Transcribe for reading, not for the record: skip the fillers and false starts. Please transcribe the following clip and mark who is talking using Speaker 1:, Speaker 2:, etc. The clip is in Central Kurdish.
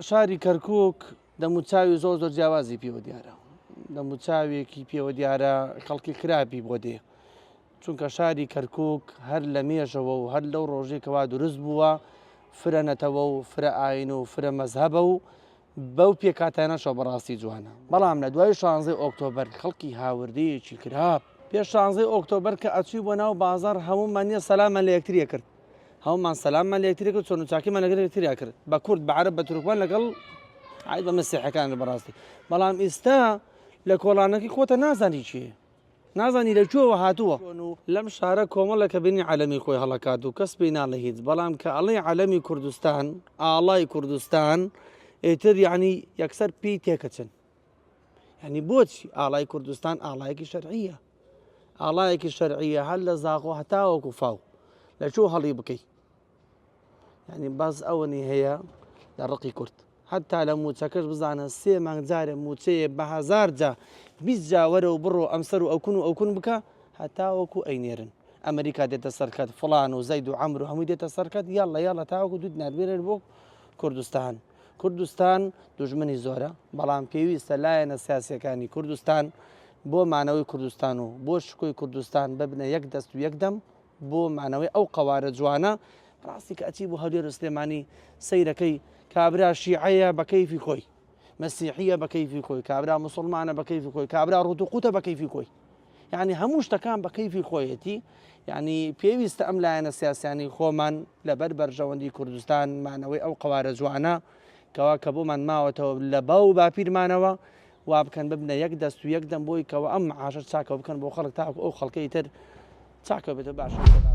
Speaker 1: شاری کەرکک دەموچاوی زۆر زۆر جیاوازی پێوە دیارە دەموچاوێکی پێوە دیارە خەڵکی خراپی بۆ دێ چونکە شاری کەرکک هەر لە مێژەوە و هەر لەو ڕۆژەی کەوا دروست بووە فرە نەتەوە و فرە ئاین و فرە مەزهەبە و بەو پێکهاتانەشەوە بەڕاستی جوانە بەڵام لە دوای شانزەی ئۆکتۆبەر خەڵکی هاوردەیەکی خراپ پێش شانزەی ئۆکتۆبەر کە ئەچووی بۆ ناو بازاڕ هەموومان نیە سەلاممان لە یەکتری ئەکرد هەموومان سەلاممان لە یەکتری کرد چۆن و چاکیمان لەگەڵ یەکتری ئەکرد بە کورد بە عەرەب بە تورکمان لەگەڵ عیب بە مەسیحەکان بەڕاستی بەڵام ئیستا لە کۆڵانەکەی خۆتە نازانی چیە نازانی لە کوێوە هاتووە. لەم شارە کۆمەڵێک کە بینی عەلەمی خۆی هەڵەکات و کەس پێی ناڵێ هیچ بەڵام کە ئەڵێی عەلەمی کوردستان ئاڵای کوردستان ئیتر یعنی یەکسەر پێی تێکەچن یعنی بۆچی ئاڵای کوردستان ئاڵایەکی شەرعیە ئاڵایەکی شەرعیە هەر لە زاخۆ هەتاوەکو فاو لە چۆ هەڵی بکەی یعنی بەس ئەوەنی هەیە لە ڕقی کورد هەتا لە موچەکەش بزانە سێ مانگ جارێ موچەیە بە هەزار جا 20 جا وەرە و بڕۆ ئەمسەر و ئەوکون و ئەوکون بکە هەتاوەکو ئەینێرن ئەمریکا دێتە سەرکەت فڵان و زەید و عەمر و هەمووی دێتە سەرکەت یاڵە یاڵە تاوەکو دوو دینار بێنن بۆ کوردستان کوردستان دوژمنی زۆرە بەڵام پێویستە لایەنە سیاسیەکانی کوردستان بۆ مانەوەی کوردستان و بۆ شکۆی کوردستان ببنە یەک دەست و یەک دەم بۆ مانەوەی ئەو قەوارە جوانە ڕاستی کە ئەچی بۆ هەولێر و سلێمانی سەیرەکەی کابرا شیعەیە بە کەیفی خۆی مەسیحیە بە کەیفی خۆی کابرا مسلمانە بە کەیفی خۆی کابرا ڕوت و قوتە بە کەیفی خۆی یعنی هەموو شتەکان بە کەیفی خۆیەتی یعنی پێویستە ئەم لایەنە سیاسیانی خۆمان لەبەر بەرژەوەندی کوردستان مانەوەی ئەو قەوارە جوانە کەوا کە بۆمان ماوەتەوە لە باو و باپیرمانەوە وا بکەن ببنە یەک دەست و یەک دەم بۆی کەەوە ئەم معاشە چاکەوە بکەن بۆ خەڵک تاکو ئەو خەڵکەی تر چاکە بێتە باشە.